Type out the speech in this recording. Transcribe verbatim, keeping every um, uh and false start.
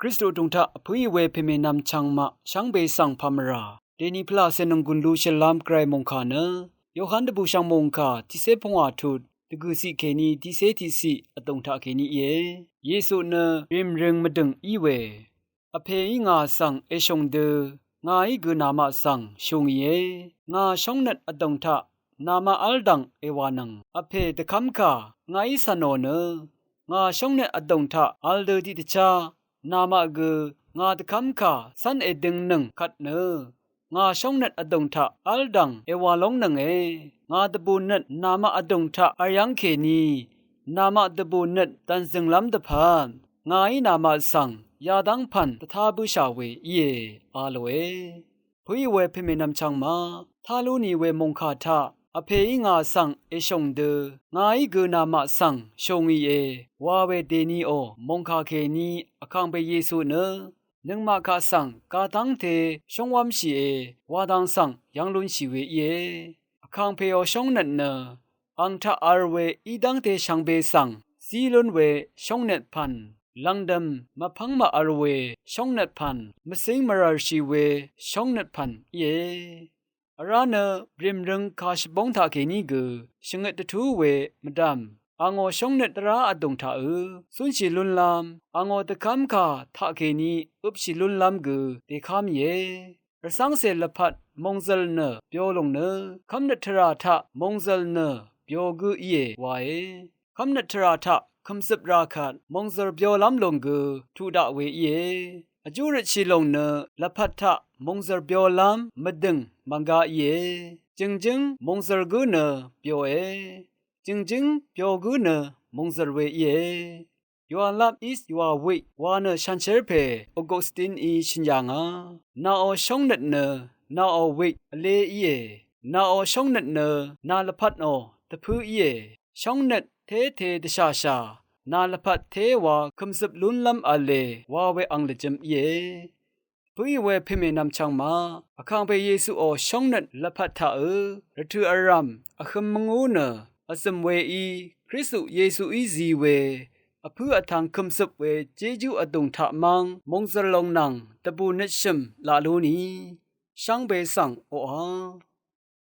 Kristu vdùng taq vpǿì we pèmènvm chvngmaq shvngbe svng pà mvrà dèni pvlacè nònggùn lushvlv́m gvray mòngkà nø Yohan dvbùshv̀ng mòngkà tiqcé pungwà tut dvgø̀ciq kèní tiqcé tiqciq vdùng taq kèní íe. Yesu nø rìmrøng mvdø̀ng í we, Vpèí ngà svng èshùng dø ngàí gø namaq svng shùngìe. Ngà shóngnøt vdùng taq namaq v́l dv̀ng èwànøng. Vpè dvkv́mkà ngàí cv̀nò nø ngà shóngnøt vdùng taq vl dø tiqdvchá namaq gø ngà dvkv́mkà cv́n èdøngnøng kvt nø ngà shóngnøt vdùng taq v́l dv̀ng èwà lóngnønge. Ngà dvbùnøt namaq vdùng taq v̄l yv́ng kèní namaq dvbùnøt dv̀nzø̀nglv́m dvpvt ngàí namaq svng yadv́ng pv̀n dvtá bǿshà we íe, a lòe. Pø̀í we pèmènvm chvngma tá lú ni we mòngkà taq Vpèí ngà svng èshùng dø ngàí gø namaq svng shùngìe wa we dèniò mòngkà kèní Vkàngpè Yesu nø nøngmaq kaq svng gàdv́ngte shóngwv́mshìe wa dang svng yv́ng lúnshì we íe. Vkàngpèò shóngnøt nø ang taq vl we í dv́ngte shvngbe svng zí lún we shóngnøt pv̀n, lv̀ngdø̀m mvpv́ng màvl we shóngnøt pv̀n, mvcíng mvrv̀lshì we shóngnøt pv̀n íe. Vrá nø brìmrøng kà shvbóng taqkèní gø shvngøt dvtú we mvdv̀m angò shóngnøt dvrá vdùng taqø cúnshì lúnlv́m angò dvkv́mkà taqkèní øpshì lúnlv́m gø dèká mìe. Rvcv́ngcè lvpat mòngzø̀l nø byo lùng nø kv́mnøt tvrà taq mòngzø̀l nø byo gǿ íe wae. Kv́mnøt tvrà taq kø̀mzøp rà kvt mòngzø̀l byolv́m lùng gø tuq daq we íe. Vjú røtshì lùng nø lvpat taq mòngzø̀l byolv́m mvdø̀ng mv̀nga íe. Jø̀ngjǿng mòngzø̀l gǿ nø byoe. Jø̀ngjǿng byo gǿ nø mòngzø̀l we íe. Yualap is yuawik wa nø shanshér pè Augustin í shø̀n yà ngà. Nàò shóngnøt nø nàò wik vlé íe. Nàò shóngnøt nø nà lvpatò dvpǿ íe. Shóngnøt téte dvshàshà nà lvpat té wa kø̀mzøp lúnlv́m v̄le wa we ang lvjø̄m íe. Pø̀í we pèmènvm chvngma Vkàngpè Yesuò shóngnøt lvpat taqø rvtø̀ vrv̀m vhøm mvngú nø vzø̀m weí Kristu Yesuí zi we vpǿ vtv̄ng kø̀mzøp we jejú vdùng taq mv́ng mòngzø̀l lòng nvng dvbù nøtshø̀m laq lú ni shvngbe svng oqà.